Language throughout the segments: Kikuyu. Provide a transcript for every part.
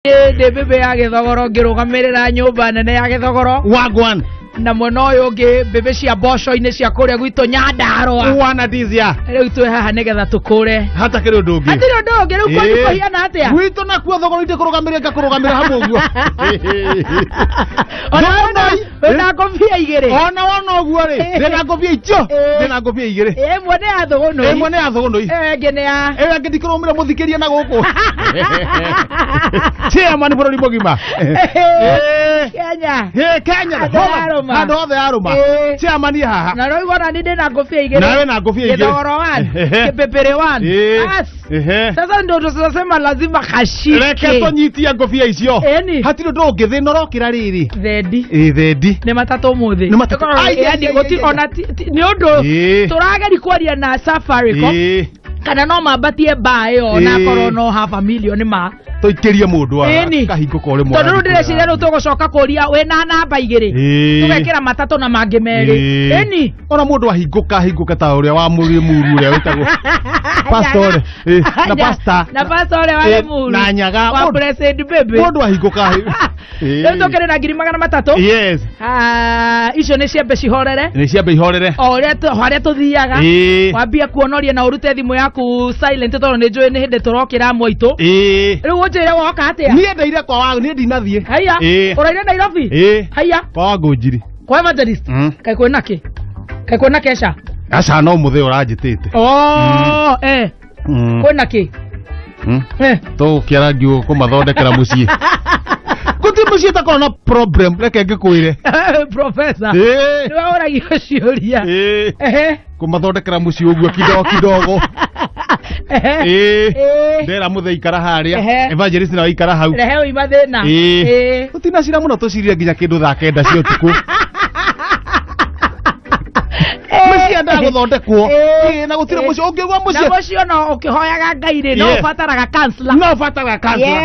Ndĩ mbĩmbĩ ya Gĩthogoro ngĩrũgamĩrĩra nyũmba nene ya Gĩthogoro. Wagwan. Na mwena ũyũ ũngĩ mbĩmbĩ cia mboco-inĩ cia kũrĩa gwitũ Nyandarũa. Wana dizia. Rĩu twĩ haha nĩgetha tũkũre. Hatakĩrĩ ũndũ ũngĩ. Hatirĩ ũndũ ũngĩ. Rĩu kwanyu kũhiana atĩa? Gwitũ nakuo thogoro ndĩkũrũgamĩrĩra ngakũrũgamĩrĩra hamwe ũguo. Ona wĩna ngũbia igĩrĩ. Ona wona ũguo rĩ, ndĩna ngũbia icio, ndĩna ngũbia igĩrĩ. Ĩmwe nĩ ya thũgũnũi. Ĩmwe nĩ ya thũgũnũi. Ĩyo ĩngĩ nĩ ya Ĩyo ĩngĩ ndikũrũmĩra mũthikĩria na gũkũ. Chairman bũrũri mũgima. Kenya. Kenya. Handũ yarũma. Handũ hothe yarũma. Chairman ye haha. Na rĩu ona niĩ ndĩna ngũbia igĩrĩ. Nawe na ngũbia igĩrĩ. Gĩthogoro 1, kĩpĩpĩrĩ 1. Bas. Sasa ndio tunasema lazima kashike. Reke tũnyitie ngũbia icio. Ĩni. Hatirĩ ũndũ ũngĩ thĩna ũrokĩra rĩrĩ. Thendi. Ĩ thendi. Nĩ matatũ ũmũthĩ. Nĩ matatũ. Ai, ai, ai, Gũtirĩ ai, ona nĩ ũndũ tũrageria kwaria na Safaricom. Kana no mambatie mbaa ĩyo na korwo no half a million ma. Tũikĩrie mũndũ Ĩni. kahingũka ũrĩ Tondũ rĩu ndĩreciria rĩu tũgũcoka kũria wĩna namba igĩrĩ. Tũgekĩra matatũ na mangĩ merĩ. Ĩni. Ona mũndũ ahingũka ahingũka ta ũrĩa wa Mũrĩmuru ũrĩa wĩtagwo pastor na pastor. Na pastor ũrĩa wa Limuru. Na Nyaga. Wa Blessed Baby. Mũndũ ahingũka. Rĩu tũkĩrĩ na 300,000. Yes. Icio nĩ ciambe cihorere. Nĩ ciambe ihorere. O ũrĩa harĩa tũthiaga. Wambia kuonoria na ũrute thimũ yaku silent tondũ nĩ njũĩ nĩ hĩndĩ tũrokĩra mwaitũ. Rĩu ũnjĩre woka atĩa? Niĩ ndaire kwa wa niĩ ndinathiĩ. Haiya. Ũraire Nairobi? Haiya. Kwa wa Ngũnjiri. Kwa Evangelist? Kaĩ kwĩna kĩ? Kaĩ kwĩna kesha? Aca no mũthĩ ũranjĩtĩte. Oh, Kwĩna kĩ? Tũgũkĩara ngiugo kũmathondekera mũciĩ. Gũtirĩ mũciĩ ũtakoragwo na problem, reke ngĩkwĩre. Professor. Nĩ wahũragio ciũria. Kũmathondekera mũciĩ ũguo kidogo kidogo. Ndera mũthee ikara harĩa. Evangelist nawe ikara hau. Rehe ũima thĩna. Tũtinacira mũno tũcirire nginya kĩndũ thaa kenda cia ũtukũ. Mũciĩ endaga gũthondekwo. Na gũtirĩ mũciĩ ũngĩigua mũciĩ. Na mũciĩ ona ũkĩhoyaga Ngai rĩ, no ũbataraga counselor. No ũbataraga counselor.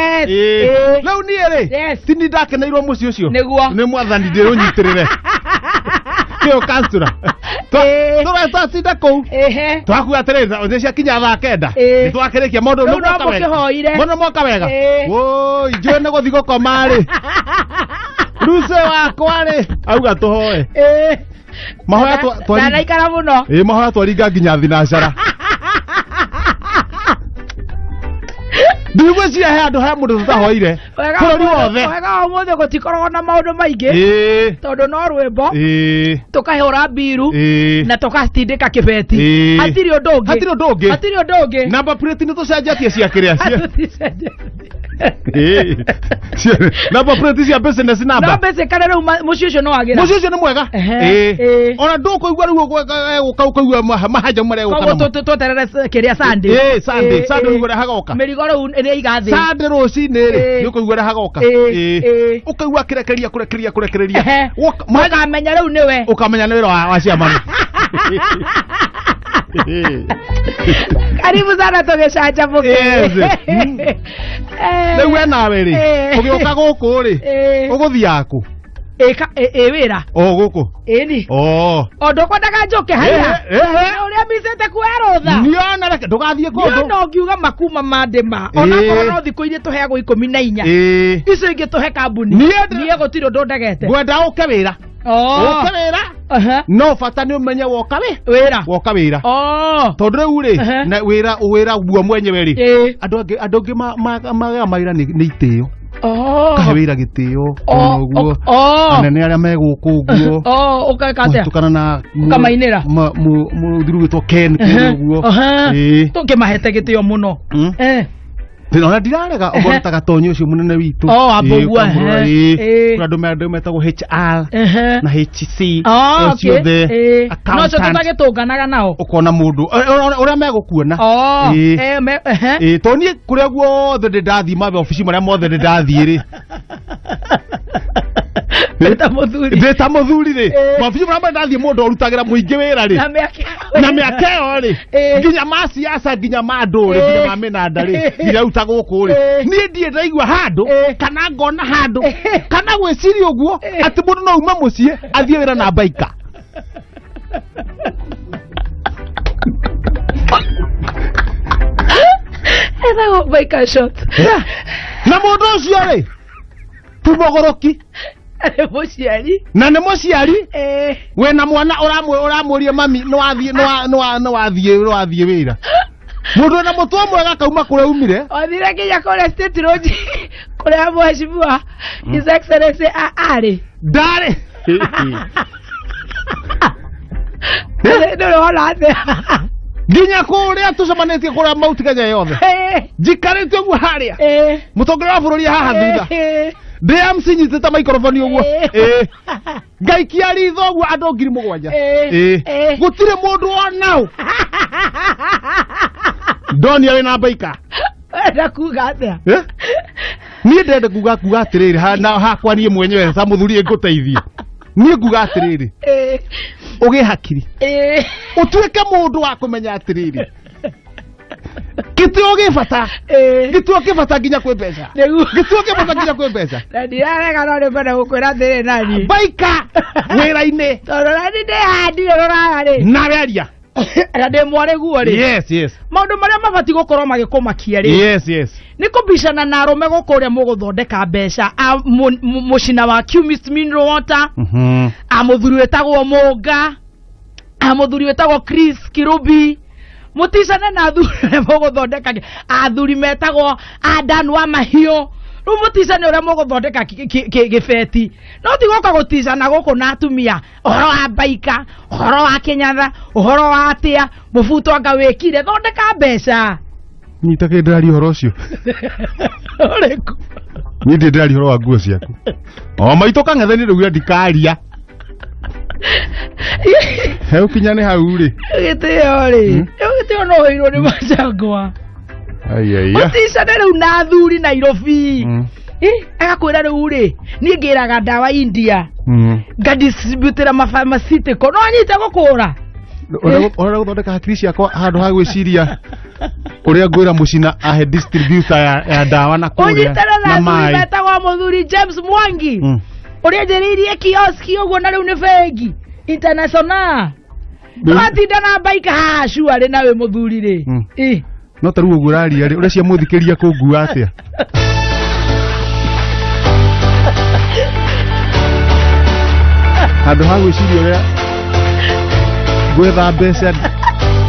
Rĩu niĩ rĩ, ti niĩ ndakeneirwo mũciĩ ũcio. Nĩguo. Nĩ mwathani ndĩrũnyitĩrĩre. Kĩo counselor. Tũratinda kũu. Twakua atĩrĩrĩ, nĩ ciakinya thaa kenda. Nĩ twakĩrĩkia maũndũ nĩ moka wega. Maũndũ moka wega. Woi, njũĩ nĩ gũthiĩ gũkoma rĩ. Ruce wakwa rĩ, auga tũhoe. Mahoya ndanaikara mũno. Mahoya twaringa nginya thinacara. Ndigwĩciria he handũ he mũndũ tũtahoire. Bũrũri wothe. Wega wa ũmũthĩ gũtikoragwo na maũndũ maingĩ. Tondũ no rwĩmbo. Tũkahũra mbiru. Na tũgatindĩka kĩbeti. Hatirĩ ũndũ ũngĩ. Hatirĩ ũndũ ũngĩ. Hatirĩ ũndũ ũngĩ. Number plate nĩ tũcenjetie cia kĩrĩa. Number plate cia business number. No basically rĩu mũciĩ ũcio no wagĩra. Mũciĩ ũcio nĩ mwega. Ona ndũkũigua rĩu ũgũka ũkaigua mahanjamu marĩa egũka namo. Koguo tweterere kĩrĩa Sunday. Sunday, Sunday ũigua ũrĩa hagoka. Mĩrigo rĩu ĩrĩa iga thĩ. Sunday rũcinĩ rĩ, nĩ ũkũigua ũrĩa hagoka. Ũkaigua akĩrekereria kũrekereria kũrekereria. Ũkamenya rĩu nĩwe. Ũkamenya nĩ wĩra wa ciamani. Karibu sana tũgĩcanjamũke. Rĩu we nawe rĩ, ũgĩũka gũkũ rĩ, ũgũthiaga kũ? Ĩ wĩra. O gũkũ? Ĩni. O ndũkwendaga njũke haiya. Ũrĩa micĩte kuoya rũtha. Niĩ ona reke ndũgathiĩ kũndũ. Niĩ no ngiuga makuma mandĩma. Onakorwo no thikũ iria tũheagwo 14. Icio ingĩ tũhe kambuni. Niĩ gũtirĩ ũndũ ndegete. Ngwenda ũke wĩra. Ũke wĩra. No bata nĩ ũmenye woka wĩ? Wĩra. Woka wĩra. Tondũ rĩu rĩ, na wĩra wĩra guo mwenyewe rĩ. Andũ angĩ andũ angĩ magaga mawĩra nĩ itĩo. Kahe wĩra gĩtĩo. Ũguo. Anene arĩa me gũkũ ũguo. Ũgeka atĩa? Tũkana na ũkamainĩra. Mũthuri wĩtwo Ken ũguo. Tũkĩmahete gĩtĩo mũno. Ona ndirarega ũguo ta gatonyi ũcio mũnene witũ. Kũrĩ andũ metagwo HR na HC. Ũcio othe. No ũcio tũtagĩtũnganaga nao. Ũkona mũndũ ũrĩa megũkuona. Tondũ niĩ kũrĩa guothe ndĩ ndathiĩ maobici marĩa mothe ndĩ ndathiĩ rĩ. Ndĩ ta mũthuri rĩ. Maobici marĩa mothe ndathiĩ mũndũ ũrutagĩra mũingĩ wĩra rĩ. Na mĩaka ĩyo rĩ. Nginya ma siasa nginya ma ndũrĩ nginya ma mĩnanda rĩ. Nginya rĩu ta gũkũ rĩ. Niĩ ndirĩ ndaigua handũ kana ngona handũ kana gwĩciria ũguo atĩ mũndũ no aume mũciĩ athiĩ wĩra na baika. Etagwo Biker Short. Na mũndũ ũcio rĩ ti mũgũrũki. Nĩ mũciari. Na nĩ mũciari wĩna mwana ũramũria mami nĩ wathiĩ wĩra. Mũndũ wĩna mũtwe mwega kauma kũrĩa umire. Wathire nginya kũrĩa State Lodge kũrĩa mheshimiwa His Excellency arĩ. Ndarĩ. Ndũrĩ wona atĩa? Nginya kũrĩa tũcemanĩtie kũrĩa Mount Kenya yothe. Njikarĩte ũguo harĩa. Mũtongoria wa bũrũri haha thutha. Ndĩ MC nyitĩte microphone ũguo. Ngaikia ritho ũguo andũ 7,000. Gũtirĩ mũndũ onao. Ndonia wĩna baika. Wenda kuga atĩa? Niĩ ndĩrenda kuga atĩrĩrĩ na hakwa niĩ mwenyewe ta mũthuri ngũteithie. Niĩ nguga atĩrĩrĩ. Ũgĩe hakiri. Ũtuĩke mũndũ wa kũmenya atĩrĩrĩ. Gĩtĩo gĩ bata. Gĩtĩo kĩ bata nginya kwĩ mbeca. Gĩtĩo kĩ bata nginya kwĩ mbeca. Na ndirarega no nĩngwenda gũkwĩra atĩrĩ nani. Baika wĩra-inĩ. Tondũ nani ndĩhandire rũraya rĩ. Nawe aria. Na ndĩ mwarĩ guo rĩ. Yes, yes. Maũndũ marĩa mabatiĩ gũkorwo magĩkũmakia rĩ. Yes, yes. Nĩ kũbicana na arũme gũkũ ũrĩa mũgũthondeka mbeca a mũcina wa Chemist Mineral Water, a mũthuri wĩtagwo Mũnga, a mũthuri wĩtagwo Chris Kirubi. Mũticane na athuri ũrĩa mũgũthondeka athuri metagwo Adan wa Mahiũ. Rĩu mũticane ũrĩa mũgũthondeka gĩbeti. No ti gũka gũticana gũkũ na atumia ũhoro wa baika, ũhoro wa kĩnyatha, ũhoro wa atĩa, mũbuto anga wĩkire, thondeka mbeca. Nyita kĩ ndĩraria ũhoro ũcio. Ũrĩkũ? Niĩ ndĩ ndĩraria ũhoro wa nguo ciaku. O maitũ kang'ethe nĩ rĩu ndikaria. He ũkinya nĩ hau rĩ. Gĩtĩo rĩ. Gĩtĩo no ũirwo nĩ macangwa. Ũticane rĩu na athuri Nairobi. Agakwĩra rĩu rĩ, niĩ ngĩraga ndawa India. Ngadistributĩra mapharmaceutical. No anyite gũkũra. Ũrenda gũthondeka hakiri ciakwa handũ ha gwĩciria ũrĩa ngwĩra mũcina ahe distributor ya ndawa na kũrĩa Ũnyitane na athuri metagwo mũthuri James Mwangi. Ũrĩa njĩrĩirie kioski ũguo na rĩu nĩ bengi international. Watinda na baika haha cuarĩ na wĩ mũthuri rĩ. No ta rĩu ũguo ũraria rĩ, ũreciria mũthikĩria kũngua atĩa? Handũ ha gwĩciria ũrĩa gwetha mbeca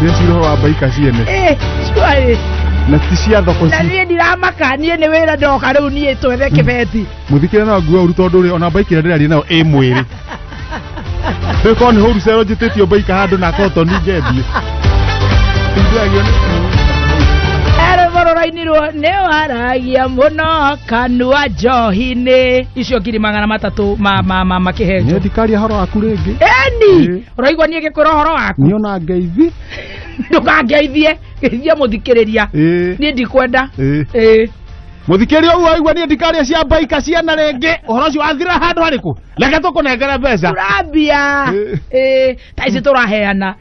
ndĩreciria ũhoro wa baika ciene. Cuarĩ. Na ti cia thoko Na niĩ ndiramaka, niĩ nĩ wĩra ndoka rĩu niĩ twethe kĩbeti. Mũthikĩria no ngue ũru tondũ rĩ ona baika ĩrĩa ndĩraria nayo ĩ mwĩrĩ. Rĩu korwo nĩ wholesale njĩtĩtio baika handũ na cotton ngendie. Rũrainirwo nĩ waragia mũno kanua njohi-inĩ. Icio 300,000 ma kĩhenjo. Niĩ ndikaria ũhoro waku rĩngĩ. Eni ũraigua niĩ ngĩkwĩra ũhoro waku. Niĩ ona ngeithi. Ndũkangeithie, geithia mũthikĩrĩria. Niĩ ndikwenda. Mũthikĩrĩria ũguo waigua niĩ ndikaria cia baika ciana rĩngĩ. Ũhoro ũcio wathira handũ harĩkũ? Reke tũkũnengere mbeca. Tũrambia. Ta ici tũraheana.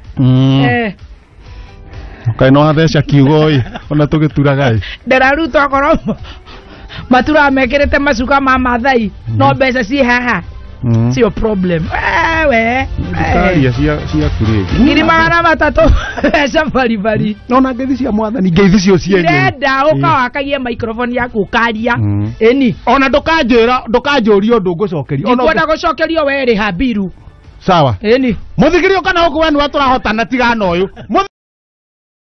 Kaĩ no atheca kiugo ĩ ona tũgĩturaga ĩ. Ndĩraruta okorwo maturaga mekĩrĩte macuka ma Mathai no mbeca ciĩ haha. Sio problem. Wewe. Ndikaria ciaku rĩngĩ. 300,000 mbeca baribari. No na ngeithi cia mwathani ngeithi cio cienyewe. Ndĩrenda ũkawakagie microphone yaku ũkaria. Ĩni. Ona ndũkanjĩra ndũkanjũria ũndũ ngũcokeria. Ndikwenda gũcokerio we rĩ habiru. Sawa. Ĩni. Mũthikĩria kana gũkũ we nĩwe tũrahotana tigana ũyũ.